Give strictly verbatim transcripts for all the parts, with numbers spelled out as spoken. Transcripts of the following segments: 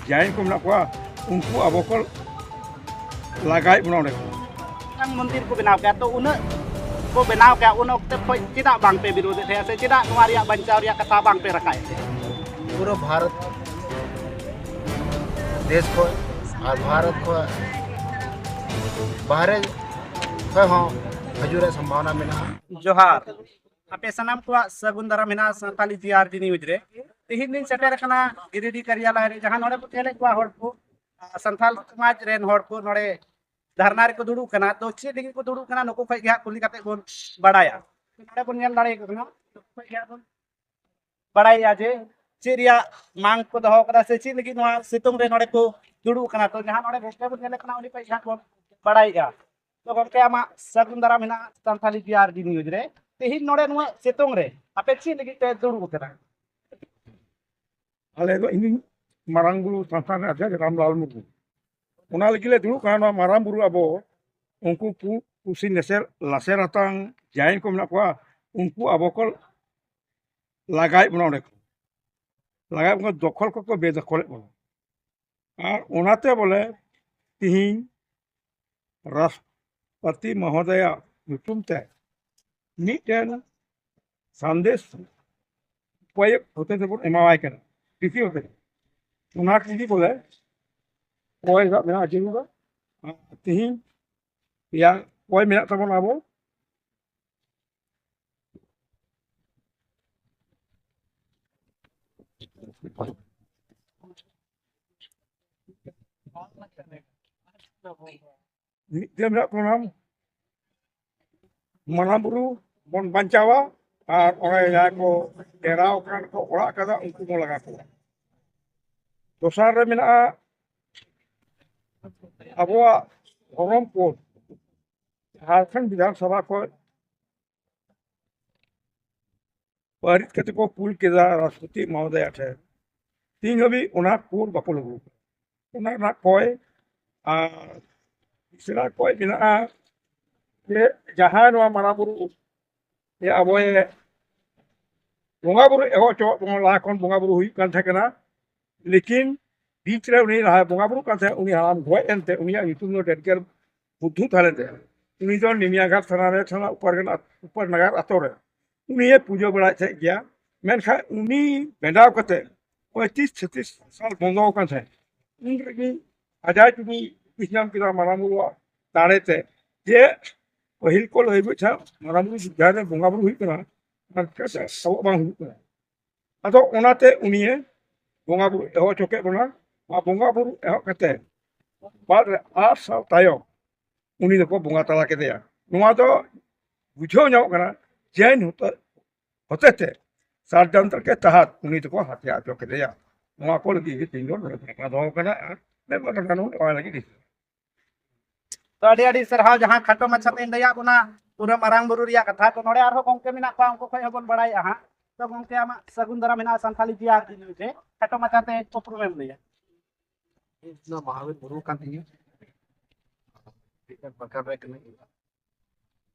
ᱡᱟᱭᱤᱱ ᱠᱚ ᱢᱮᱱᱟᱜ ᱠᱚᱣᱟ, ᱩᱱᱠᱩ ᱟᱵᱚ ᱠᱚ ᱞᱟᱜᱟᱭᱮᱫ ᱵᱚᱱᱟ ᱚᱸᱰᱮ ᱠᱷᱚᱱ᱾ ᱢᱤᱫᱴᱟᱝ ᱢᱚᱱᱫᱤᱨ ᱠᱚ ᱵᱮᱱᱟᱣ ᱠᱮᱫᱟ, ᱛᱚ ᱩᱱᱟᱹᱜ ᱠᱚ ᱵᱮᱱᱟᱣ ᱠᱮᱫᱟ, ᱩᱱ ᱚᱠᱛᱮ ᱠᱷᱚᱱ ᱪᱮᱫᱟᱜ ᱵᱟᱝ ᱯᱮ ᱵᱤᱨᱳᱫᱮᱫ ᱛᱟᱦᱮᱸᱫ, ᱥᱮ ᱪᱮᱫᱟᱜ ᱱᱚᱣᱟ ᱨᱮᱭᱟᱜ ᱵᱟᱧᱪᱟᱣ ᱨᱮᱭᱟᱜ ᱠᱟᱛᱷᱟ ᱵᱟᱝ ᱯᱮ ᱨᱟᱠᱟᱵᱮᱫ ᱛᱟᱦᱮᱸᱫ? ᱯᱩᱨᱟᱹ ᱵᱷᱟᱨᱚᱛ ᱫᱮᱥ ᱠᱷᱚᱱ ᱟᱨ ᱵᱷᱟᱨᱚᱛ ᱠᱷᱚᱱ ᱵᱟᱦᱨᱮ ᱠᱷᱚᱱ ᱦᱚᱸ ᱦᱤᱡᱩᱜ ᱨᱮᱭᱟᱜ ᱥᱚᱢᱵᱷᱟᱵᱚᱱᱟ ᱢᱮᱱᱟᱜᱼᱟ᱾ ᱡᱚᱦᱟᱨ᱾ ᱟᱯᱮ ᱥᱟᱱᱟᱢ ᱠᱚᱣᱟᱜ ᱥᱟᱹᱜᱩᱱ ᱫᱟᱨᱟᱢ ᱦᱮᱱᱟᱜᱼᱟ ᱥᱟᱱᱛᱟᱞᱤ ᱡᱤ ᱟᱨ ᱰᱤ ᱱᱤᱭᱩᱡᱽ ᱨᱮ᱾ ᱛᱮᱦᱮᱧ ᱞᱤᱧ ᱥᱮᱴᱮᱨ ᱟᱠᱟᱱᱟ ᱜᱤᱨᱤᱰᱤ ᱠᱟᱨᱭᱟᱞᱚᱭ ᱨᱮ, ᱡᱟᱦᱟᱸ ᱱᱚᱰᱮ ᱠᱚ ᱛᱟᱦᱮᱸ ᱞᱮᱫ ᱠᱚᱣᱟ ᱦᱚᱲ ᱠᱚ, ᱟᱨ ᱥᱟᱱᱛᱟᱞ ᱥᱚᱢᱟᱡᱽ ᱨᱮᱱ ᱦᱚᱲ ᱠᱚ ᱱᱚᱰᱮ ᱫᱷᱟᱨᱱᱟ ᱨᱮᱠᱚ ᱫᱩᱲᱩᱵ ᱠᱟᱱᱟ᱾ ᱛᱚ ᱪᱮᱫ ᱞᱟᱹᱜᱤᱫ ᱠᱚ ᱫᱩᱲᱩᱵ ᱠᱟᱱᱟ, ᱱᱩᱠᱩ ᱠᱷᱚᱱ ᱜᱮ ᱦᱟᱸᱜ ᱠᱩᱞᱤ ᱠᱟᱛᱮ ᱵᱚᱱ ᱵᱟᱲᱟᱭᱟ᱾ ᱱᱚᱰᱮ ᱵᱚᱱ ᱧᱮᱞ ᱫᱟᱲᱮᱭᱟᱠᱚ ᱠᱟᱱᱟ, ᱱᱩᱠᱩ ᱠᱷᱚᱱ ᱜᱮ ᱦᱟᱸᱜ ᱵᱚᱱ ᱵᱟᱲᱟᱭᱮᱜᱼᱟ ᱡᱮ ᱪᱮᱫ ᱨᱮᱭᱟᱜ ᱢᱟᱝ ᱠᱚ ᱫᱚᱦᱚ ᱠᱟᱫᱟ ᱥᱮ ᱪᱮᱫ ᱞᱟᱹᱜᱤᱫ ᱱᱚᱣᱟ ᱥᱤᱛᱩᱝ ᱨᱮ ᱱᱚᱰᱮ ᱠᱚ ᱫᱩᱲᱩᱵ ᱠᱟᱱᱟ᱾ ᱛᱚ ᱡᱟᱦᱟᱸ ᱱᱚᱰᱮ ᱜᱚᱢᱠᱮ ᱵᱚᱱ ᱧᱮᱞᱮ ᱠᱟᱱᱟ, ᱩᱱᱤ ᱠᱷᱚᱱ ᱜᱮ ᱦᱟᱸᱜ ᱵᱚᱱ ᱵᱟᱲᱟᱭᱮᱜᱼᱟ᱾ ᱛᱚ ᱜᱚᱢᱠᱮ, ᱟᱢᱟᱜ ᱥᱟᱹᱜᱩᱱ ᱫᱟᱨᱟᱢ ᱦᱮᱱᱟᱜᱼᱟ ᱥᱟᱱᱛᱟᱞᱤ ᱡᱤ ᱟᱨ ᱰᱤ ᱱᱤᱭᱩᱡᱽ ᱨᱮ᱾ ᱛᱮᱦᱮᱧ ᱱᱚᱰᱮ ᱱᱩᱱᱟᱹᱜ ᱥᱤᱛᱩᱝ ᱨᱮ ᱟᱯᱮ ᱪᱮᱫ ᱞᱟᱹᱜᱤᱫ ᱯᱮ ᱫᱩᱲᱩᱵ ᱟᱠᱟᱱᱟ? ᱟᱞᱮ ᱫᱚ ᱤᱧ ᱢᱟᱨᱟᱝ ᱵᱩᱨᱩ ᱥᱟᱱᱛᱟᱲ ᱨᱮᱱ ᱟᱫᱷᱮᱠ ᱨᱟᱢᱞᱟᱞ ᱢᱩᱨᱢᱩ, ᱚᱱᱟ ᱞᱟᱹᱜᱤᱫ ᱞᱮ ᱫᱩᱲᱩᱵ ᱠᱟᱱᱟ᱾ ᱱᱚᱣᱟ ᱢᱟᱨᱟᱝ ᱵᱩᱨᱩ ᱟᱵᱚ ᱩᱱᱠᱩ ᱠᱩ ᱠᱩᱥᱤ ᱞᱟᱥᱮᱨ, ᱞᱟᱥᱮᱨ ᱦᱟᱛᱟᱝ ᱡᱟᱭᱤᱱ ᱠᱚ ᱢᱮᱱᱟᱜ ᱠᱚᱣᱟ, ᱩᱱᱠᱩ ᱟᱵᱚ ᱠᱚ ᱞᱟᱜᱟᱭᱮᱫ ᱵᱚᱱᱟ, ᱚᱸᱰᱮ ᱠᱚ ᱞᱟᱜᱟᱭᱮᱫ ᱵᱚᱱᱟ, ᱫᱚᱠᱷᱚᱞ ᱠᱚᱠᱚ ᱵᱮᱫᱚᱠᱷᱚᱞᱮᱫ ᱵᱚᱱᱟ᱾ ᱟᱨ ᱚᱱᱟᱛᱮ ᱵᱚᱞᱮ ᱛᱤᱦᱤᱧ ᱨᱟᱥᱴᱨᱚᱯᱚᱛᱤ ᱢᱚᱦᱳᱫᱚᱭᱟᱜ ᱧᱩᱛᱩᱢ ᱛᱮ ᱢᱤᱫᱴᱮᱱ ᱥᱟᱸᱫᱮᱥ ᱩᱯᱟᱭᱚᱠ ᱦᱚᱛᱮ ᱛᱮᱵᱚᱱ ᱮᱢᱟᱣᱟᱭ ᱠᱟᱱᱟ, ᱰᱤ ᱥᱤ ᱦᱚᱛᱮ ᱛᱮ᱾ ᱚᱱᱟ ᱠᱚᱜᱮ ᱵᱚᱞᱮ ᱚᱠᱚᱭ ᱥᱟᱵ ᱢᱮᱱᱟᱜᱼᱟ ᱡᱟᱹᱨᱩᱲᱟ᱾ ᱟᱨ ᱛᱤᱦᱤᱧ ᱨᱮᱭᱟᱜ ᱚᱠᱚᱭ ᱢᱮᱱᱟᱜ ᱛᱟᱵᱚᱱᱟ ᱟᱵᱚ, ᱢᱤᱫᱴᱮᱱ ᱢᱮᱱᱟᱜ ᱛᱟᱵᱚᱱᱟ, ᱢᱟᱨᱟᱝ ᱵᱩᱨᱩ ᱵᱚᱱ ᱵᱟᱧᱪᱟᱣᱟ, ᱟᱨ ᱚᱸᱰᱮ ᱡᱟᱦᱟᱸᱭ ᱠᱚ ᱰᱮᱨᱟᱣ ᱟᱠᱟᱱ ᱠᱚ, ᱚᱲᱟᱜ ᱠᱟᱫᱟ, ᱩᱱᱠᱩ ᱵᱚᱱ ᱞᱟᱜᱟ ᱠᱚᱣᱟ᱾ ᱫᱚᱥᱟᱨ ᱨᱮ ᱢᱮᱱᱟᱜᱼᱟ ᱟᱵᱚᱣᱟᱜ ᱫᱷᱚᱨᱚᱢ ᱠᱳᱰ, ᱡᱷᱟᱲᱠᱷᱚᱸᱰ ᱵᱤᱫᱷᱟᱱ ᱥᱚᱵᱷᱟ ᱠᱷᱚᱱ ᱯᱟᱹᱨᱤᱛ ᱠᱟᱛᱮ ᱠᱚ ᱠᱩᱞ ᱠᱮᱫᱟ ᱨᱟᱥᱴᱨᱚᱯᱚᱛᱤ ᱢᱚᱦᱳᱫᱚᱭᱟ ᱴᱷᱮᱱ᱾ ᱛᱤᱦᱤᱧ ᱦᱟᱹᱵᱤᱡ ᱚᱱᱟ ᱠᱳᱰ ᱵᱟᱠᱚ ᱞᱟᱹᱜᱩ ᱠᱟᱫᱟ᱾ ᱚᱱᱟ ᱨᱮᱱᱟᱜ ᱠᱚᱭ, ᱟᱨ ᱢᱤᱥᱨᱟ ᱠᱚᱭ ᱢᱮᱱᱟᱜᱼᱟ ᱡᱮ ᱡᱟᱦᱟᱸᱭ ᱱᱚᱣᱟ ᱢᱟᱨᱟᱝ ᱵᱩᱨᱩ ᱡᱮ ᱟᱵᱚᱭ ᱵᱚᱸᱜᱟ ᱵᱩᱨᱩ ᱮᱦᱚᱵ ᱦᱚᱪᱚᱣᱟᱜ ᱵᱚᱱᱟ, ᱞᱟᱦᱟ ᱠᱷᱚᱱ ᱵᱚᱸᱜᱟ ᱵᱩᱨᱩ ᱦᱩᱭᱩᱜ ᱠᱟᱱ ᱛᱟᱦᱮᱸ ᱠᱟᱱᱟ, ᱞᱮᱠᱤᱱ ᱵᱤᱪ ᱨᱮ ᱩᱱᱤ ᱞᱟᱦᱟ ᱵᱚᱸᱜᱟ ᱵᱩᱨᱩᱜ ᱠᱟᱱ ᱛᱟᱦᱮᱸᱫ, ᱩᱱᱤ ᱦᱟᱲᱟᱢ ᱜᱚᱡ ᱮᱱᱛᱮ ᱩᱱᱤᱭᱟᱜ ᱧᱩᱛᱩᱢ ᱫᱚ ᱰᱮᱰᱜᱮᱞ ᱵᱩᱫᱽᱫᱷᱩ ᱛᱟᱦᱮᱸ ᱞᱮᱱ ᱛᱟᱭᱟ᱾ ᱩᱱᱤ ᱫᱚ ᱱᱤᱢᱤᱭᱟᱜᱟᱲ ᱛᱷᱟᱱᱟ ᱨᱮ ᱛᱷᱟᱱᱟ ᱩᱯᱟᱨ ᱜᱟᱱ ᱟᱛ-, ᱩᱯᱟᱨ ᱱᱟᱜᱟᱨ ᱟᱛᱳ ᱨᱮ ᱩᱱᱤᱭᱮ ᱯᱩᱡᱟᱹ ᱵᱟᱲᱟᱭᱮᱫ ᱛᱟᱦᱮᱸᱫ ᱜᱮᱭᱟ᱾ ᱢᱮᱱᱠᱷᱟᱱ ᱩᱱᱤ ᱵᱮᱱᱟᱣ ᱠᱟᱛᱮ ᱯᱚᱸᱭᱛᱨᱤᱥ ᱪᱷᱚᱛᱨᱤᱥ ᱥᱟᱞ ᱵᱚᱱᱫᱚ ᱟᱠᱟᱱ ᱛᱟᱦᱮᱸᱫ᱾ ᱩᱱ ᱨᱮᱜᱮ ᱟᱡᱟᱭ ᱴᱩᱰᱩ ᱵᱩᱡᱽ ᱧᱟᱢ ᱠᱮᱫᱟ ᱢᱟᱨᱟᱝ ᱵᱩᱨᱩᱣᱟᱜ ᱫᱟᱲᱮ ᱛᱮ ᱡᱮ ᱯᱟᱹᱦᱤᱞ ᱠᱚ ᱞᱟᱹᱭ ᱟᱹᱜᱩᱭᱮᱫ ᱛᱟᱦᱮᱸᱫ ᱢᱟᱨᱟᱝ ᱵᱩᱨᱩ ᱡᱟᱦᱮᱨ ᱨᱮ ᱵᱚᱸᱜᱟ ᱵᱩᱨᱩ ᱦᱩᱭᱩᱜ ᱠᱟᱱᱟ, ᱚᱱᱟ ᱪᱮᱠᱟ ᱥᱟᱵᱚᱜ ᱵᱟᱝ ᱦᱩᱭᱩᱜ ᱠᱟᱱᱟ᱾ ᱟᱫᱚ ᱚᱱᱟᱛᱮ ᱩᱱᱤᱭᱮ ᱵᱚᱸᱜᱟ ᱵᱩᱨᱩ ᱮᱦᱚᱵ ᱦᱚᱪᱚ ᱠᱮᱫ ᱵᱚᱱᱟ᱾ ᱟᱨ ᱵᱚᱸᱜᱟ ᱵᱩᱨᱩ ᱮᱦᱚᱵ ᱠᱟᱛᱮ ᱵᱟᱨ ᱟᱴ ᱥᱟᱞ ᱛᱟᱭᱚᱢ ᱩᱱᱤ ᱫᱚᱠᱚ ᱵᱚᱸᱜᱟ ᱛᱟᱞᱟ ᱠᱮᱫᱮᱭᱟ᱾ ᱱᱚᱣᱟ ᱫᱚ ᱵᱩᱡᱷᱟᱹᱣ ᱧᱟᱢᱚᱜ ᱠᱟᱱᱟ ᱡᱮᱱ ᱦᱚᱛᱮ-, ᱦᱚᱛᱮᱛᱮ ᱥᱟᱰᱡᱟᱱᱛᱨᱚ ᱠᱮ ᱛᱟᱦᱟᱛ ᱩᱱᱤ ᱫᱚᱠᱚ ᱦᱟᱛᱭᱟ ᱦᱚᱪᱚ ᱠᱮᱫᱮᱭᱟ᱾ ᱱᱚᱣᱟ ᱠᱚ ᱞᱟᱹᱜᱤᱫ ᱜᱮ ᱛᱮᱦᱮᱧ ᱫᱚ ᱱᱚᱰᱮ ᱫᱷᱟᱨᱱᱟ ᱫᱚᱦᱚ ᱠᱟᱱᱟ ᱟᱨ ᱢᱮᱱ ᱵᱟᱨ ᱠᱟᱛᱷᱟ ᱱᱚᱰᱮ ᱱᱚᱣᱟ ᱞᱟᱹᱜᱤᱫ ᱜᱮ᱾ ᱛᱚ ᱟᱹᱰᱤ ᱟᱹᱰᱤ ᱥᱟᱨᱦᱟᱣ ᱡᱟᱦᱟᱸ ᱠᱷᱟᱴᱚ ᱢᱟᱪᱷᱟ ᱛᱮᱧ ᱞᱟᱹᱭᱟᱫ ᱵᱚᱱᱟ ᱯᱩᱨᱟᱹ ᱢᱟᱨᱟᱝ ᱵᱩᱨᱩ ᱨᱮᱭᱟᱜ ᱠᱟᱛᱷᱟ ᱠᱚ᱾ ᱱᱚᱰᱮ ᱟᱨᱦᱚᱸ ᱜᱚᱝᱠᱮ ᱢᱮᱱᱟᱜ ᱠᱚᱣᱟ, ᱩᱱᱠᱩ ᱠᱷᱚᱱ ᱦᱚᱸᱵᱚᱱ ᱵᱟᱲᱟᱭᱮᱫᱼᱟ ᱦᱟᱸᱜ᱾ ᱛᱚ ᱜᱚᱝᱠᱮ, ᱟᱢᱟᱜ ᱥᱟᱹᱜᱩᱱ ᱫᱟᱨᱟᱢ ᱦᱮᱱᱟᱜᱼᱟ ᱥᱟᱱᱛᱟᱞᱤ ᱡᱤᱭᱟ ᱨᱮ, ᱠᱷᱟᱴᱚ ᱢᱟᱪᱷᱟᱛᱮ ᱩᱯᱨᱩᱢᱮᱢ ᱞᱟᱹᱭᱟ? ᱤᱧ ᱫᱚ ᱢᱚᱦᱟᱵᱤᱨ ᱵᱩᱨᱩ ᱠᱟᱱ ᱛᱤᱧᱟᱹ᱾ ᱢᱤᱫᱴᱮᱱ ᱯᱨᱚᱠᱷᱚᱸᱰ ᱨᱮ ᱠᱟᱹᱱᱟᱹᱧ᱾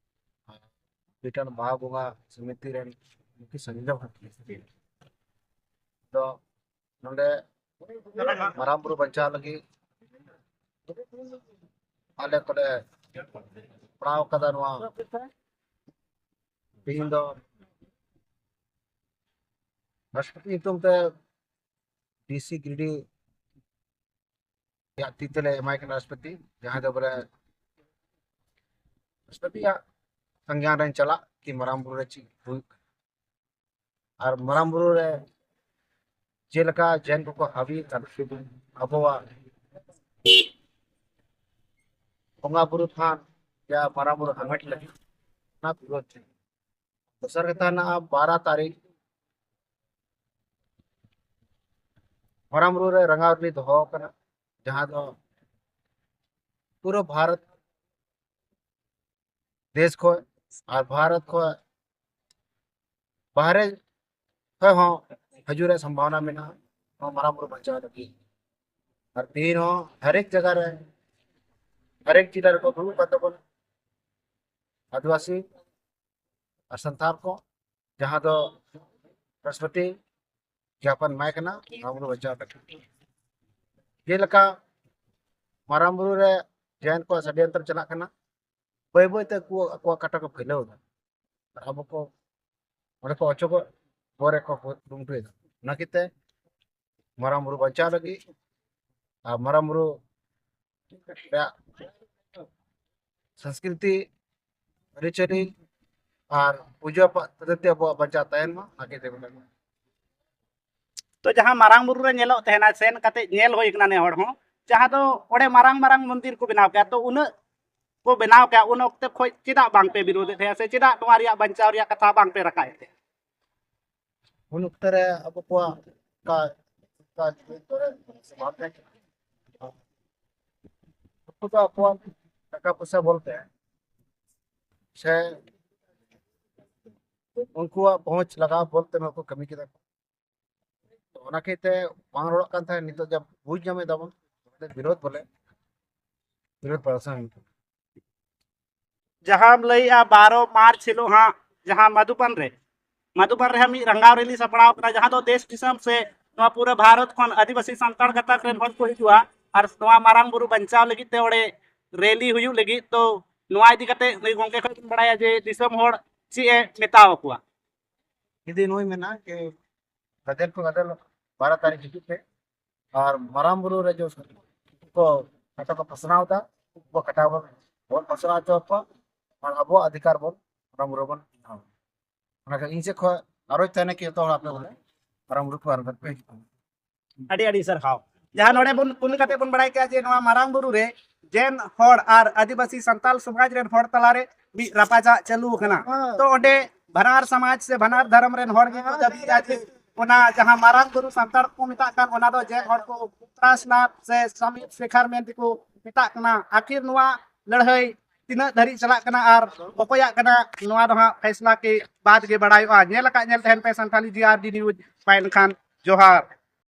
ᱢᱤᱫᱴᱮᱱ ᱵᱟᱦᱟ ᱵᱚᱸᱜᱟ ᱥᱚᱢᱤᱛᱤ ᱨᱮᱱ ᱢᱩᱠᱷᱤᱭᱟᱹ ᱥᱚᱧᱡᱚᱭ ᱵᱷᱟᱴ ᱫᱚ ᱱᱚᱰᱮ ᱢᱟᱨᱟᱝ ᱵᱩᱨᱩ ᱵᱟᱧᱪᱟᱣ ᱞᱟᱹᱜᱤᱫ ᱟᱞᱮ ᱠᱚᱞᱮ ᱯᱟᱲᱟᱣ ᱠᱟᱫᱟ ᱱᱚᱣᱟ᱾ ᱛᱮᱦᱮᱧ ᱫᱚ ᱨᱟᱥᱴᱨᱚᱯᱚᱛᱤ ᱧᱩᱛᱩᱢ ᱛᱮ ᱰᱤᱥᱤ ᱜᱤᱨᱤᱰᱤ ᱟᱭᱟᱜ ᱛᱤ ᱛᱮᱞᱮ ᱮᱢᱟᱭ ᱠᱟᱱᱟ ᱨᱟᱥᱴᱨᱚᱯᱚᱛᱤ, ᱡᱟᱦᱟᱸᱭ ᱫᱚ ᱵᱚᱞᱮ ᱨᱟᱥᱴᱨᱚᱯᱚᱛᱤᱭᱟᱜ ᱥᱚᱝᱜᱮᱭᱟᱱ ᱨᱮᱱ ᱪᱟᱞᱟᱜ ᱠᱤ ᱢᱟᱨᱟᱝ ᱵᱩᱨᱩ ᱨᱮ ᱪᱮᱫ ᱦᱩᱭᱩᱜ ᱠᱟᱱᱟ᱾ ᱟᱨ ᱢᱟᱨᱟᱝ ᱵᱩᱨᱩ ᱨᱮ ᱡᱮᱞᱮᱠᱟ ᱡᱮᱱ ᱠᱚᱠᱚ ᱦᱟᱹᱵᱤ ᱟᱠᱟᱱ ᱟᱵᱚᱣᱟᱜ ᱵᱚᱸᱜᱟ ᱵᱩᱨᱩ ᱛᱷᱟᱱ ᱭᱟ ᱢᱟᱨᱟᱝ ᱵᱩᱨᱩ ᱦᱟᱢᱮᱴ ᱞᱟᱹᱜᱤᱫ ᱚᱱᱟ ᱯᱩᱨᱟᱹ ᱴᱷᱤᱠ᱾ ᱫᱚᱥᱟᱨ ᱠᱟᱛᱷᱟ ᱦᱮᱱᱟᱜᱼᱟ ᱵᱟᱨᱟ ᱛᱟᱹᱨᱤᱠᱷ ᱢᱟᱨᱟᱝ ᱵᱩᱨᱩ ᱨᱮ ᱨᱟᱸᱜᱟᱣ ᱨᱤᱞᱤ ᱫᱚᱦᱚ ᱟᱠᱟᱱᱟ, ᱡᱟᱦᱟᱸ ᱫᱚ ᱯᱩᱨᱟᱹ ᱵᱷᱟᱨᱚᱛ ᱫᱮᱥ ᱠᱷᱚᱱ ᱟᱨ ᱵᱷᱟᱨᱚᱛ ᱠᱷᱚᱱ ᱵᱟᱦᱨᱮ ᱠᱷᱚᱱ ᱦᱚᱸ ᱦᱤᱡᱩᱜ ᱨᱮᱭᱟᱜ ᱥᱚᱢᱵᱷᱟᱵᱚᱱᱟ ᱢᱮᱱᱟᱜᱼᱟ ᱱᱚᱣᱟ ᱢᱟᱨᱟᱝ ᱵᱩᱨᱩ ᱵᱟᱧᱪᱟᱣ ᱞᱟᱹᱜᱤᱫ᱾ ᱟᱨ ᱛᱮᱦᱮᱧ ᱦᱚᱸ ᱦᱟᱨᱮᱠ ᱡᱟᱭᱜᱟ ᱨᱮ ᱦᱟᱨᱮᱠ ᱡᱤᱞᱟ ᱨᱮᱠᱚ ᱫᱩᱲᱩᱵ ᱠᱟᱱ ᱛᱟᱵᱚᱱᱟ ᱟᱹᱫᱤᱵᱟᱹᱥᱤ ᱟᱨ ᱥᱟᱱᱛᱟᱲ ᱠᱚ, ᱡᱟᱦᱟᱸ ᱫᱚ ᱨᱟᱥᱴᱨᱚᱯᱚᱛᱤ ᱡᱟᱯᱟᱱ ᱮᱢᱟᱭ ᱠᱟᱱᱟ ᱱᱚᱣᱟ ᱵᱩᱨᱩ ᱵᱟᱧᱪᱟᱣ ᱞᱟᱹᱜᱤᱫ᱾ ᱡᱮᱞᱮᱠᱟ ᱢᱟᱨᱟᱝ ᱵᱩᱨᱩ ᱨᱮ ᱡᱟᱭᱟᱱ ᱠᱚᱣᱟᱜ ᱥᱟᱰᱮᱭᱟᱱᱛᱟᱨ ᱪᱟᱞᱟᱜ ᱠᱟᱱᱟ, ᱵᱟᱹᱭ ᱵᱟᱹᱭ ᱛᱮ ᱟᱠᱚ ᱟᱠᱚᱣᱟᱜ ᱠᱟᱴᱟ ᱠᱚ ᱯᱷᱟᱹᱭᱞᱟᱹᱣ ᱮᱫᱟ᱾ ᱟᱨ ᱟᱵᱚ ᱠᱚ ᱚᱸᱰᱮ ᱠᱚ ᱚᱪᱚᱜᱚᱜ ᱵᱚᱨᱮ ᱠᱚ ᱠᱩᱨᱩᱢᱩᱴᱩᱭᱮᱫᱟ᱾ ᱚᱱᱟ ᱠᱷᱟᱹᱛᱤᱨ ᱛᱮ ᱢᱟᱨᱟᱝ ᱵᱩᱨᱩ ᱵᱟᱧᱪᱟᱣ ᱞᱟᱹᱜᱤᱫ ᱟᱨ ᱢᱟᱨᱟᱝ ᱵᱩᱨᱩ ᱨᱮᱭᱟᱜ ᱥᱚᱝᱥᱠᱨᱤᱛᱤ, ᱟᱹᱨᱤᱪᱟᱹᱞᱤ ᱟᱨ ᱯᱩᱡᱟᱹ ᱯᱟᱫᱽᱫᱷᱚᱛᱤ ᱟᱵᱚᱣᱟᱜ ᱵᱟᱧᱪᱟᱣ ᱛᱟᱦᱮᱱ ᱢᱟ, ᱚᱱᱟ ᱜᱮ ᱫᱮᱵᱚ᱾ ᱛᱚ ᱡᱟᱦᱟᱸ ᱢᱟᱨᱟᱝ ᱵᱩᱨᱩ ᱨᱮ ᱧᱮᱞᱚᱜ ᱛᱟᱦᱮᱱᱟ, ᱥᱮᱱ ᱠᱟᱛᱮ ᱧᱮᱞ ᱦᱩᱭ ᱠᱟᱱᱟ ᱱᱮ ᱦᱚᱲ ᱦᱚᱸ, ᱡᱟᱦᱟᱸ ᱫᱚ ᱚᱸᱰᱮ ᱢᱟᱨᱟᱝ ᱢᱟᱨᱟᱝ ᱢᱚᱱᱫᱤᱨ ᱠᱚ ᱵᱮᱱᱟᱣ ᱠᱮᱫᱟ, ᱛᱚ ᱩᱱᱟᱹᱜ ᱠᱚ ᱵᱮᱱᱟᱣ ᱠᱮᱫᱟ, ᱩᱱ ᱚᱠᱛᱮ ᱠᱷᱚᱱ ᱪᱮᱫᱟᱜ ᱵᱟᱝ ᱯᱮ ᱵᱤᱨᱳᱫᱮᱫ ᱛᱟᱦᱮᱸᱫ ᱥᱮ ᱪᱮᱫᱟᱜ ᱱᱚᱣᱟ ᱨᱮᱭᱟᱜ ᱵᱟᱧᱪᱟᱣ ᱨᱮᱭᱟᱜ ᱠᱟᱛᱷᱟ ᱵᱟᱝ ᱯᱮ ᱨᱟᱠᱟᱵᱮᱫ ᱛᱟᱦᱮᱸᱫ? ᱩᱱ ᱚᱠᱛᱮ ᱨᱮ ᱟᱵᱚ ᱠᱚᱣᱟᱜ ᱚᱠᱟ ᱚᱠᱟ ᱩᱱᱠᱩ ᱫᱚ ᱟᱠᱚᱣᱟᱜ ᱴᱟᱠᱟ ᱯᱚᱭᱥᱟ ᱵᱚᱞᱛᱮ ᱥᱮ ᱩᱱᱠᱩᱣᱟᱜ ᱯᱚᱦᱚᱸᱪ ᱞᱟᱜᱟᱣ ᱵᱚᱞᱛᱮ ᱱᱚᱣᱟ ᱠᱚ ᱠᱟᱹᱢᱤ ᱠᱮᱫᱟ ᱠᱚ᱾ ᱛᱚ ᱚᱱᱟ ᱠᱷᱟᱹᱛᱤᱨ ᱛᱮ ᱵᱟᱝ ᱨᱚᱲᱚᱜ ᱠᱟᱱ ᱛᱟᱦᱮᱸᱫ, ᱱᱤᱛᱚᱜ ᱡᱟ ᱵᱩᱡᱽ ᱧᱟᱢ ᱮᱫᱟ ᱵᱚᱱ, ᱵᱤᱨᱳᱫ ᱵᱚᱞᱮ ᱵᱤᱨᱳᱫ ᱯᱨᱚᱫᱚᱨᱥᱚᱱ ᱦᱩᱭᱩᱜ ᱠᱟᱱᱟ᱾ ᱡᱟᱦᱟᱸᱢ ᱞᱟᱹᱭᱮᱜᱼᱟ ᱵᱟᱨᱚ ᱢᱟᱨᱪ ᱦᱤᱞᱳᱜ ᱦᱟᱸᱜ ᱡᱟᱦᱟᱸ ᱢᱟᱫᱷᱩᱵᱟᱱ ᱨᱮ, ᱢᱟᱫᱷᱩᱵᱟᱱ ᱨᱮ ᱦᱟᱸᱜ ᱢᱤᱫ ᱨᱟᱸᱜᱟᱣ ᱨᱮᱞᱤ ᱥᱟᱯᱲᱟᱣ ᱠᱟᱱᱟ, ᱡᱟᱦᱟᱸ ᱫᱚ ᱫᱮᱥ ᱫᱤᱥᱚᱢ ᱥᱮ ᱱᱚᱣᱟ ᱯᱩᱨᱟᱹ ᱵᱷᱟᱨᱚᱛ ᱠᱷᱚᱱ ᱟᱹᱫᱤᱵᱟᱹᱥᱤ ᱥᱟᱱᱛᱟᱲ ᱜᱟᱛᱟᱠ ᱨᱮᱱ ᱦᱚᱲ ᱠᱚ ᱦᱤᱡᱩᱜᱼᱟ ᱟᱨ ᱱᱚᱣᱟ ᱢᱟᱨᱟᱝ ᱵᱩᱨᱩ ᱵᱟᱧᱪᱟᱣ ᱞᱟᱹᱜᱤᱫ ᱛᱮ ᱚᱸᱰᱮ ᱨᱮᱞᱤ ᱦᱩᱭᱩᱜ ᱞᱟᱹᱜᱤᱫ᱾ ᱛᱚ ᱱᱚᱣᱟ ᱤᱫᱤ ᱠᱟᱛᱮ ᱱᱩᱭ ᱜᱚᱢᱠᱮ ᱠᱷᱚᱱ ᱵᱚᱱ ᱵᱟᱲᱟᱭᱟ ᱡᱮ ᱫᱤᱥᱚᱢ ᱦᱚᱲ ᱪᱮᱫ ᱮ ᱢᱮᱛᱟᱣ ᱟᱠᱚᱣᱟ᱾ ᱡᱩᱫᱤ ᱱᱩᱭ ᱢᱮᱱᱟ ᱡᱮ ᱜᱟᱫᱮᱞ ᱠᱚ ᱜᱟᱫᱮᱞ ᱵᱟᱨᱚ ᱛᱟᱹᱨᱤᱠᱷ ᱦᱤᱡᱩᱜ ᱯᱮ ᱟᱨ ᱢᱟᱨᱟᱝ ᱵᱩᱨᱩ ᱨᱮ ᱡᱚ ᱠᱚ ᱠᱟᱛᱷᱟ ᱠᱚ ᱯᱟᱥᱱᱟᱣ ᱮᱫᱟ, ᱩᱱᱠᱩ ᱠᱚ ᱠᱟᱴᱟᱣ ᱵᱚᱱ, ᱵᱚᱱ ᱯᱟᱥᱱᱟᱣ ᱦᱚᱪᱚ ᱟᱠᱚᱣᱟ ᱟᱨ ᱟᱵᱚᱣᱟᱜ ᱚᱫᱷᱤᱠᱟᱨ ᱵᱚᱱ ᱢᱟᱨᱟᱝ ᱵᱩᱨᱩ ᱵᱚᱱ ᱮᱢᱟ ᱟᱠᱚᱣᱟ᱾ ᱚᱱᱟ ᱠᱷᱟᱱ ᱤᱧ ᱥᱮᱫ ᱠᱷᱚᱱ ᱟᱨᱚ ᱛᱟᱦᱮᱱᱟ ᱠᱤ ᱡᱚᱛᱚ ᱦᱚᱲ ᱟᱯᱮ ᱵᱚᱞᱮ ᱢᱟᱨᱟᱝ ᱵᱩᱨᱩ ᱠᱚ ᱟᱨ ᱵᱟᱨ ᱯᱮ ᱦᱤᱡᱩᱜᱼᱟ᱾ ᱟᱹᱰᱤ ᱟᱹᱰᱤ ᱥᱟᱨᱦᱟᱣ᱾ ᱡᱟᱦᱟᱸ ᱱᱚᱰᱮ ᱵᱚᱱ ᱠᱩᱞᱤ ᱠᱟᱛᱮ ᱵᱚᱱ ᱵᱟᱲᱟᱭ ᱠᱮᱫᱟ ᱡᱮ ᱱᱚᱣᱟ ᱢᱟᱨᱟᱝ ᱵᱩᱨᱩ ᱨᱮ ᱡᱮᱱ ᱦᱚᱲ ᱟᱨ ᱟᱹᱫᱤᱵᱟᱹᱥᱤ ᱥᱟᱱᱛᱟᱞ ᱥᱚᱢᱟᱡᱽ ᱨᱮᱱ ᱦᱚᱲ ᱛᱟᱞᱟᱨᱮ ᱢᱤᱫ ᱨᱟᱯᱟᱪᱟᱜ ᱪᱟᱹᱞᱩ ᱟᱠᱟᱱᱟ᱾ ᱛᱚ ᱚᱸᱰᱮ ᱵᱟᱱᱟᱨ ᱥᱚᱢᱟᱡᱽ ᱥᱮ ᱵᱟᱱᱟᱨ ᱫᱷᱚᱨᱚᱢ ᱨᱮᱱ ᱦᱚᱲ ᱜᱮᱠᱚ ᱫᱟᱹᱵᱤᱭᱮᱫᱟ ᱡᱮ ᱚᱱᱟ ᱡᱟᱦᱟᱸ ᱢᱟᱨᱟᱝ ᱵᱩᱨᱩ ᱥᱟᱱᱛᱟᱲ ᱠᱚ ᱢᱮᱛᱟᱜ ᱠᱟᱱ, ᱚᱱᱟ ᱫᱚ ᱡᱮᱱ ᱦᱚᱲ ᱠᱚ ᱯᱨᱟᱥᱱᱟᱛ ᱥᱮ ᱥᱟᱢᱤ ᱥᱮᱠᱷᱟᱨ ᱢᱮᱱᱛᱮ ᱠᱚ ᱢᱮᱛᱟᱜ ᱠᱟᱱᱟ᱾ ᱟᱹᱠᱷᱤᱨ ᱱᱚᱣᱟ ᱞᱟᱹᱲᱦᱟᱹᱭ ᱛᱤᱱᱟᱹᱜ ᱫᱷᱟᱹᱨᱤᱡ ᱪᱟᱞᱟᱜ ᱠᱟᱱᱟ ᱟᱨ ᱚᱠᱚᱭᱟᱜ ᱠᱟᱱᱟ, ᱱᱚᱣᱟ ᱫᱚ ᱦᱟᱸᱜ ᱯᱷᱮᱥᱞᱟ ᱠᱮ ᱵᱟᱫ ᱜᱮ ᱵᱟᱲᱟᱭᱚᱜᱼᱟ᱾ ᱧᱮᱞ ᱟᱠᱟᱫ ᱧᱮᱞ ᱛᱟᱦᱮᱱ ᱯᱮ ᱥᱟᱱᱛᱷᱟᱞᱤ ᱡᱤ ᱟᱨ ᱰᱤ ᱱᱤᱭᱩᱡᱽ᱾ ᱢᱟ ᱮᱱᱠᱷᱟᱱ ᱡᱚᱦᱟᱨ᱾